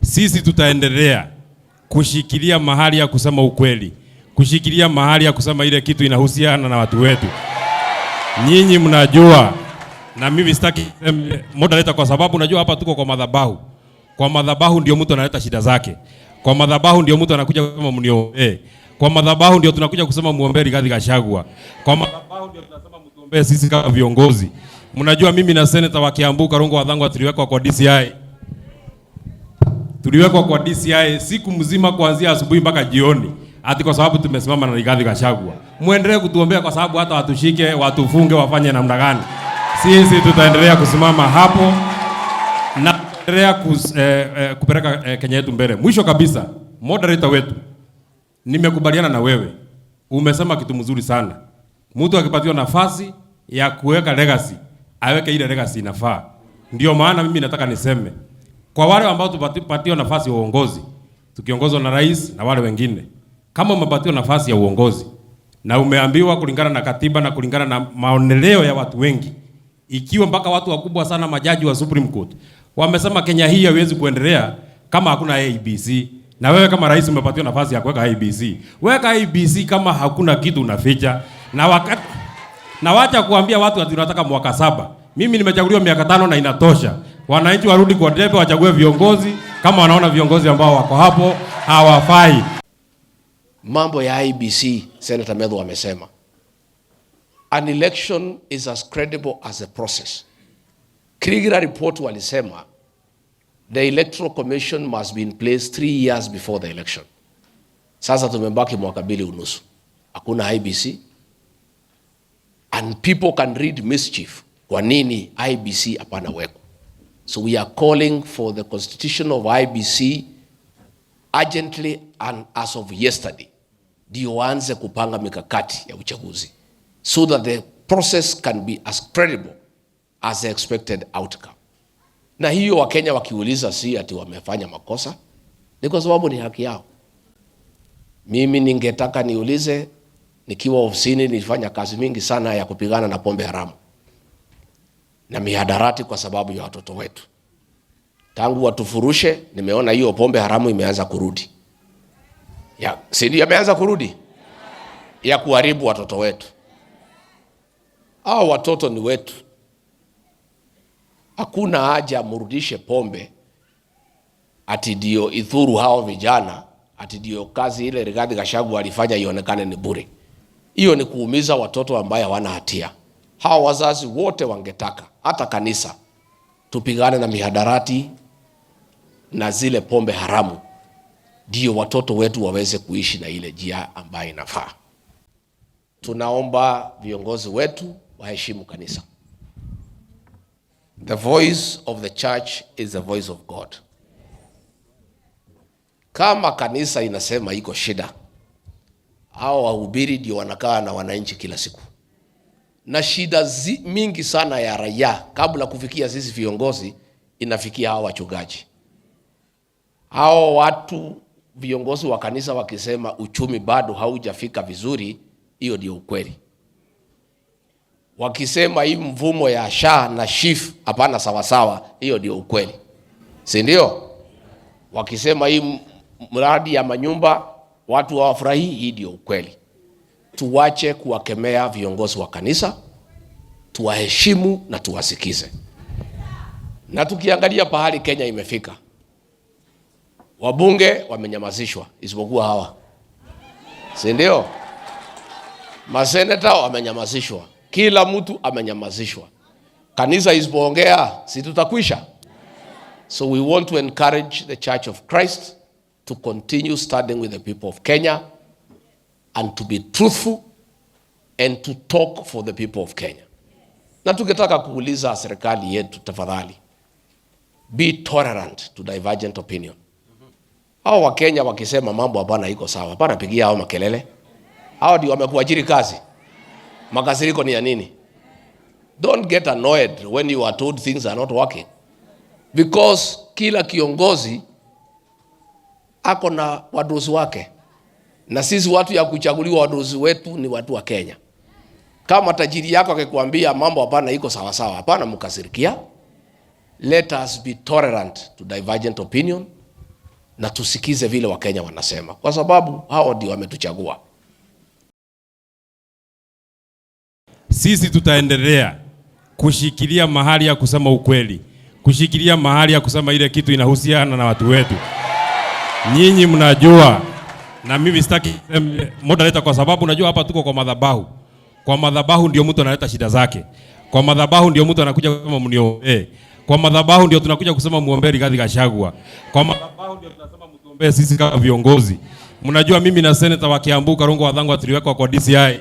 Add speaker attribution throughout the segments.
Speaker 1: Sisi tutaendelea kushikilia mahali ya kusema ukweli, kushikilia mahali ya kusema ile kitu inahusiana na watu wetu. Nyinyi mnajua, na mimi sitaki moderator, kwa sababu najua hapa tuko kwa madhabahu. Kwa madhabahu ndio mtu analeta shida zake. Kwa madhabahu ndio mtu anakuja kusema mniombee. Kwa madhabahu ndio tunakuja kusema muombee Rigathi Gachagua. Kwa madhabahu ndio tunasema mtuombee sisi kama viongozi. Mnajua mimi na senator wa Kiambu Karungo wa Thang'wa tuliwekwa kwa DCI. Tuliwekwa kwa DCI siku mzima kuanzia asubuhi mpaka jioni, ati kwa sababu tumesimama na Rigathi Gachagua. Muendelee kutuombea kwa sababu hata watushike, watufunge, wafanye namna gani, sisi tutaendelea kusimama hapo na tutaendelea kupeleka Kenya yetu mbele. Mwisho kabisa, moderator wetu, nimekubaliana na wewe, umesema kitu mzuri sana. Mtu akipatiwa nafasi ya kuweka legacy, aweke ile legacy inafaa. Ndio maana mimi nataka niseme kwa wale ambao tupatiwa nafasi ya uongozi, tukiongozwa na rais na wale wengine, kama umepatiwa nafasi ya uongozi na umeambiwa kulingana na katiba na kulingana na maoneleo ya watu wengi, ikiwa mpaka watu wakubwa sana majaji wa Supreme Court wamesema Kenya hii haiwezi kuendelea kama hakuna IEBC, na wewe kama rais umepatiwa nafasi ya kuweka IEBC, weka IEBC kama hakuna kitu unaficha. Na wakati na wacha kuambia watu ati unataka mwaka 7. Mimi nimechaguliwa miaka 5 na inatosha. Wananchi warudi kwa debe, wachague viongozi kama wanaona viongozi ambao wako hapo hawafai.
Speaker 2: Mambo ya IEBC, Senator Methu amesema an election is as credible as a process. Kriegler report walisema the Electoral Commission must be in place 3 years before the election. Sasa tumebaki mwaka 2.5. Hakuna IEBC. And people can read mischief. Kwa nini IEBC hapana weko? So we are calling for the constitution of IEBC urgently and as of yesterday. Ndio waanze kupanga mikakati ya uchaguzi so that the process can be as credible as the expected outcome. Na hiyo Wakenya wakiuliza si ati wamefanya makosa, ni kwa sababu ni haki yao. Mimi ningetaka niulize, nikiwa ofisini nilifanya kazi mingi sana ya kupigana na pombe haramu na mihadarati kwa sababu ya watoto wetu. Tangu watufurushe, nimeona hiyo pombe haramu imeanza kurudi. Ya, si ndio imeanza kurudi? Ya kuharibu watoto wetu. Hao watoto ni wetu. Hakuna haja mrudishe pombe ati ndio idhuru hao vijana, ati ndio kazi ile Rigathi Gachagua alifanya ionekane ni bure. Hiyo ni kuumiza watoto ambaye hawana hatia. Hawa wazazi wote wangetaka, hata kanisa, tupigane na mihadarati na zile pombe haramu, ndio watoto wetu waweze kuishi na ile njia ambayo inafaa. Tunaomba viongozi wetu waheshimu kanisa. The voice of the church is the voice of God. Kama kanisa inasema iko shida, hao wahubiri ndio wanakaa na wananchi kila siku, na shida mingi sana ya raia kabla kufikia sisi viongozi inafikia hao wachungaji. Hao watu viongozi wa kanisa wakisema uchumi bado haujafika vizuri, hiyo ndio ukweli. Wakisema hii mfumo ya SHA na SHIF hapana sawasawa, hiyo ndio ukweli, si ndio? Wakisema hii mradi ya manyumba watu hawafurahii, hii ndio ukweli. Tuwache kuwakemea viongozi wa kanisa, tuwaheshimu na tuwasikize. Na tukiangalia pahali Kenya imefika, wabunge wamenyamazishwa isipokuwa hawa, si ndio? Maseneta wamenyamazishwa, kila mtu amenyamazishwa. Kanisa isipoongea, si tutakwisha? So we want to encourage the Church of Christ to continue standing with the people of Kenya and to be truthful and to talk for the people of Kenya. Na tukitaka kuuliza serikali yetu, tafadhali be tolerant to divergent opinion. Hao Wakenya wakisema mambo hapana iko sawa, hapana pigia hao makelele. Hao ndio wamekuajiri kazi. Makasiriko ni ya nini? Don't get annoyed when you are told things are not working. Because kila kiongozi ako na wadosi wake. Na sisi watu ya kuchaguliwa wadosi wetu ni watu wa Kenya. Kama tajiri yako akikwambia mambo hapana iko sawa sawa, hapana mkasirikia. Let us be tolerant to divergent opinion. Na tusikize vile Wakenya wanasema, kwa sababu hao ndio wametuchagua.
Speaker 1: Sisi tutaendelea kushikilia mahali ya kusema ukweli, kushikilia mahali ya kusema ile kitu inahusiana na watu wetu. Nyinyi mnajua, na mimi sitaki moderator, kwa sababu unajua hapa tuko kwa madhabahu. Kwa madhabahu ndio mtu analeta shida zake. Kwa madhabahu ndio mtu anakuja kusema mniombee. Kwa madhabahu ndio tunakuja kusema muombe Rigathi Gachagua. Kwa madhabahu ndio tunasema mtuombee sisi kama viongozi. Mnajua mimi na senator wa Kiambu Karungo Wathangwa tuliwekwa kwa DCI.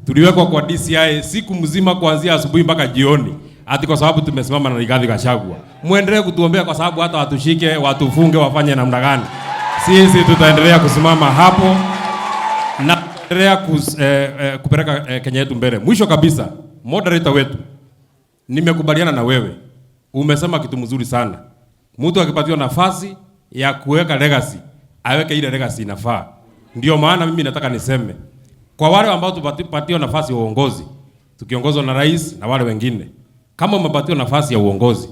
Speaker 1: Tuliwekwa kwa DCI siku mzima kuanzia asubuhi mpaka jioni, ati kwa sababu tumesimama na Rigathi Gachagua. Muendelee kutuombea kwa sababu hata watushike, watufunge, wafanye namna gani, sisi tutaendelea kusimama hapo na tutaendelea kupeleka Kenya yetu mbele. Mwisho kabisa, moderator wetu, nimekubaliana na wewe, umesema kitu mzuri sana. Mtu akipatiwa nafasi ya kuweka legacy, aweke ile legacy inafaa. Ndio maana mimi nataka niseme kwa wale ambao tupatiwa nafasi ya uongozi, tukiongozwa na rais na wale wengine, kama umepatiwa nafasi ya uongozi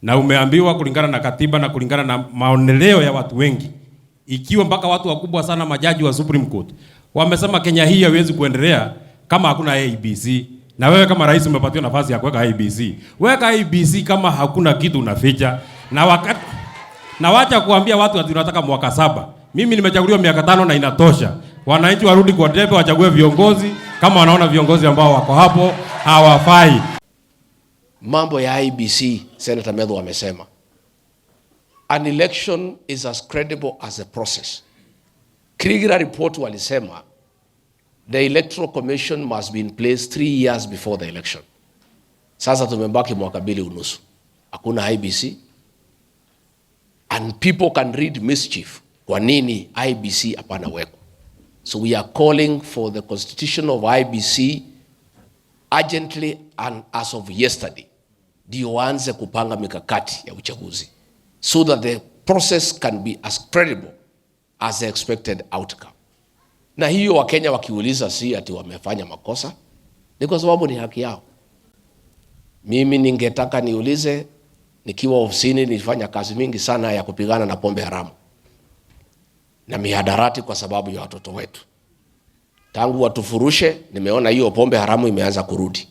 Speaker 1: na umeambiwa kulingana na katiba na kulingana na maoneleo ya watu wengi, ikiwa mpaka watu wakubwa sana majaji wa Supreme Court wamesema Kenya hii haiwezi kuendelea kama hakuna IEBC, na wewe kama rais umepatiwa nafasi ya kuweka IEBC, weka IEBC kama hakuna kitu unaficha. Na wakati na wacha kuambia watu ati tunataka mwaka 7. Mimi nimechaguliwa miaka 5 na inatosha. Wananchi warudi kwa debe, wachague viongozi kama wanaona viongozi ambao wako hapo hawafai.
Speaker 2: Mambo ya IEBC, Senator Methu amesema an election is as credible as a process. Kriegler report walisema the Electoral Commission must be in place 3 years before the election. Sasa tumebaki mwaka 2.5. Hakuna IEBC. And people can read mischief. Kwa nini IEBC hapana weko? So we are calling for the constitution of IEBC urgently and as of yesterday. Ndio waanze kupanga mikakati ya uchaguzi so that the process can be as credible as the expected outcome. Na hiyo Wakenya wakiuliza si ati wamefanya makosa, ni kwa sababu ni haki yao. Mimi ningetaka niulize, nikiwa ofisini nilifanya kazi mingi sana ya kupigana na pombe haramu na mihadarati kwa sababu ya watoto wetu. Tangu watufurushe, nimeona hiyo pombe haramu imeanza kurudi.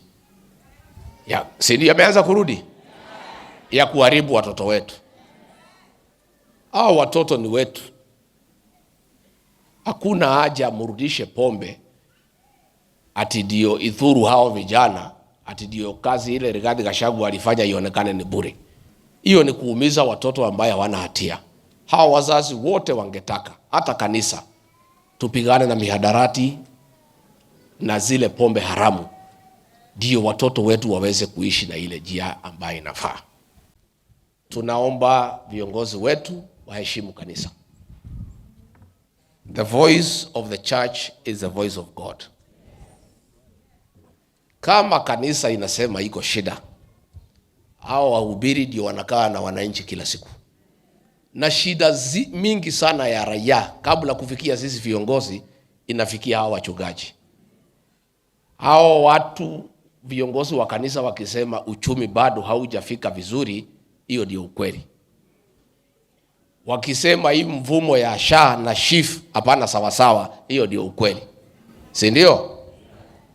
Speaker 2: Ya, si ndio imeanza kurudi? Ya kuharibu watoto wetu. Hao watoto ni wetu. Hakuna haja mrudishe pombe ati ndio idhuru hao vijana, ati ndio kazi ile Rigathi Gachagua alifanya ionekane ni bure. Hiyo ni kuumiza watoto ambao hawana hatia. Hao wazazi wote wangetaka, hata kanisa, tupigane na mihadarati na zile pombe haramu, ndio watoto wetu waweze kuishi na ile njia ambayo inafaa. Tunaomba viongozi wetu waheshimu kanisa. The voice of the church is the voice of God. Kama kanisa inasema iko shida, hao wahubiri ndio wanakaa na wananchi kila siku. Na shida mingi sana ya raia kabla kufikia sisi viongozi inafikia hao wachungaji. Hao watu viongozi wa kanisa wakisema uchumi bado haujafika vizuri, hiyo ndio ukweli. Wakisema hii mfumo ya SHA na SHIF hapana sawasawa, hiyo ndio ukweli. Si ndio?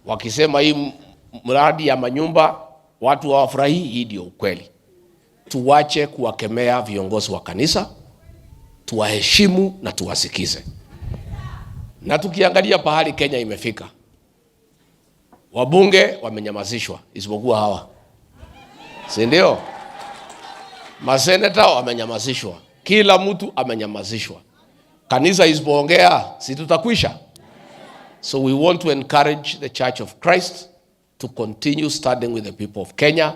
Speaker 2: Wakisema hii mradi ya manyumba watu hawafurahii, hii ndio ukweli. Tuwache kuwakemea viongozi wa kanisa, tuwaheshimu na tuwasikize. Na tukiangalia pahali Kenya imefika, wabunge wamenyamazishwa isipokuwa hawa. Si ndio? Maseneta wamenyamazishwa. Kila mtu amenyamazishwa. Kanisa isipoongea, si tutakwisha? So we want to encourage the Church of Christ to continue standing with the people of Kenya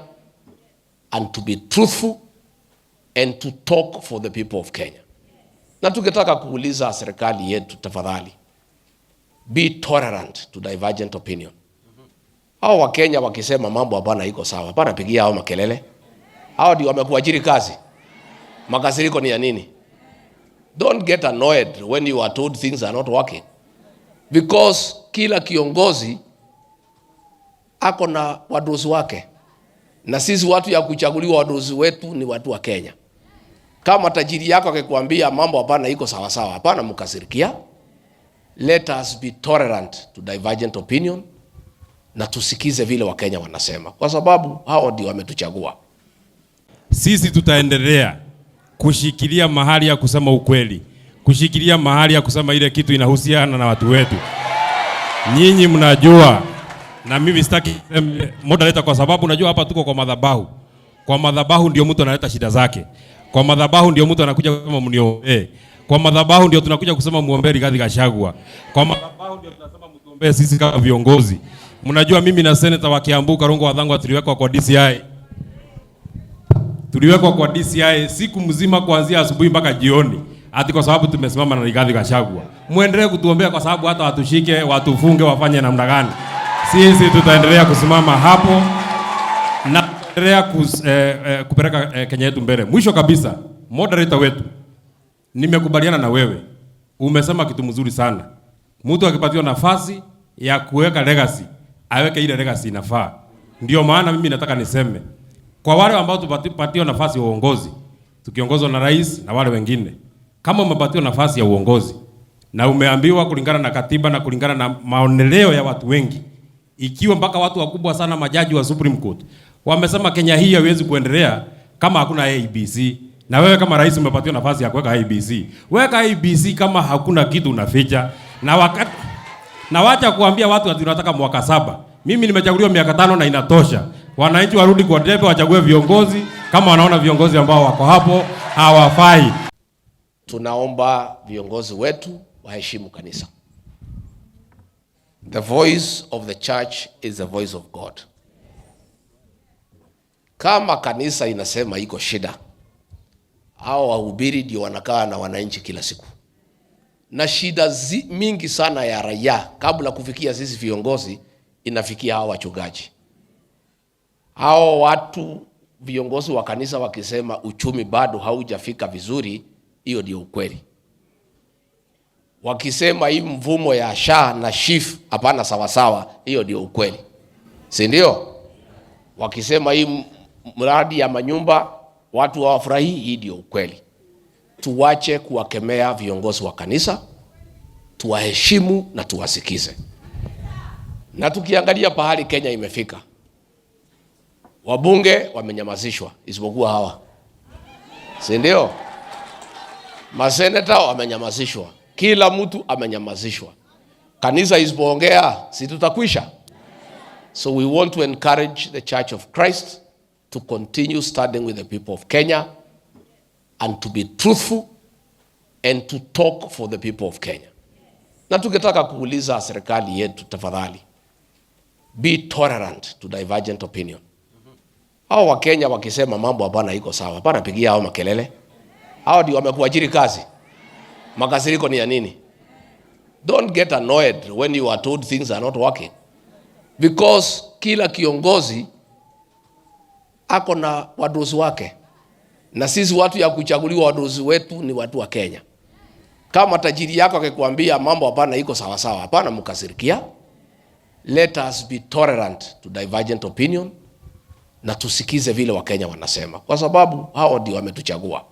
Speaker 2: and to be truthful and to talk for the people of Kenya. Na tukitaka kuuliza serikali yetu, tafadhali, be tolerant to divergent opinion. Hao wa Kenya wakisema mambo hapana iko sawa, hapana pigia hao makelele. Hao ndio wamekuajiri kazi. Makasiriko ni ya nini? Don't get annoyed when you are told things are not working. Because kila kiongozi ako na wadosi wake. Na sisi watu ya kuchaguliwa wadosi wetu ni watu wa Kenya. Kama tajiri yako akikwambia mambo hapana iko sawa sawa, hapana mkasirikia. Let us be tolerant to divergent opinion na tusikize vile Wakenya wanasema, kwa sababu hao ndio wametuchagua.
Speaker 1: Sisi tutaendelea kushikilia mahali ya kusema ukweli, kushikilia mahali ya kusema ile kitu inahusiana na watu wetu. Nyinyi mnajua, na mimi sitaki moderator, kwa sababu najua hapa tuko kwa madhabahu. Kwa madhabahu ndio mtu analeta shida zake. Kwa madhabahu ndio mtu anakuja kusema mniombee. Kwa madhabahu ndio tunakuja kusema muombee Rigathi Gachagua. Kwa madhabahu ndio tunasema mtuombee sisi kama viongozi. Mnajua mimi na senator wa Kiambu Karungo wa Thang'wa tuliwekwa kwa DCI. Tuliwekwa kwa DCI siku mzima kuanzia asubuhi mpaka jioni, ati kwa sababu tumesimama na Rigathi Gachagua. Muendelee kutuombea kwa sababu hata watushike, watufunge, wafanye namna gani, sisi tutaendelea kusimama hapo na tutaendelea kupeleka Kenya yetu mbele. Mwisho kabisa, moderator wetu, nimekubaliana na wewe, umesema kitu mzuri sana. Mtu akipatiwa nafasi ya kuweka legacy, aweke ile legacy inafaa. Ndio maana mimi nataka niseme kwa wale ambao tupatiwa nafasi ya uongozi, tukiongozwa na rais na wale wengine, kama umepatiwa nafasi ya uongozi na umeambiwa kulingana na katiba na kulingana na maoneleo ya watu wengi, ikiwa mpaka watu wakubwa sana majaji wa Supreme Court wamesema Kenya hii haiwezi kuendelea kama hakuna IEBC, na wewe kama rais umepatiwa nafasi ya kuweka IEBC, weka IEBC kama hakuna kitu unaficha. Na wakati na wacha kuambia watu ati unataka mwaka 7. Mimi nimechaguliwa miaka 5 na inatosha. Wananchi warudi kwa debe, wachague viongozi kama wanaona viongozi ambao wako hapo hawafai.
Speaker 2: Tunaomba viongozi wetu waheshimu kanisa. The voice of the church is the voice of God. Kama kanisa inasema iko shida, hao wahubiri ndio wanakaa na wananchi kila siku, na shida mingi sana ya raia kabla kufikia sisi viongozi inafikia hao wachungaji. Hao watu viongozi wa kanisa wakisema uchumi bado haujafika vizuri, hiyo ndio ukweli. Wakisema hii mfumo ya SHA na SHIF hapana sawasawa, hiyo ndio ukweli, si ndio? Wakisema hii mradi ya manyumba watu hawafurahii, hii ndio ukweli. Tuwache kuwakemea viongozi wa kanisa, tuwaheshimu na tuwasikize. Na tukiangalia pahali Kenya imefika, wabunge wamenyamazishwa isipokuwa hawa, si ndio? Maseneta wamenyamazishwa, kila mtu amenyamazishwa. Kanisa isipoongea, si tutakwisha? So we want to encourage the Church of Christ to continue standing with the people of Kenya and to be truthful and to talk for the people of Kenya. Na tukitaka kuuliza serikali yetu, tafadhali be tolerant to divergent opinion. Hao Wakenya wakisema mambo hapana iko sawa, hapana pigia hao makelele. Hao ndio wamekuajiri kazi. Makasiriko ni ya nini? Don't get annoyed when you are told things are not working. Because kila kiongozi ako na wadosi wake. Na sisi watu ya kuchaguliwa wadosi wetu ni watu wa Kenya. Kama tajiri yako akikwambia mambo hapana iko sawa sawa, hapana mkasirikia. Let us be tolerant to divergent opinion na tusikize vile Wakenya wanasema, kwa sababu hao ndio wametuchagua.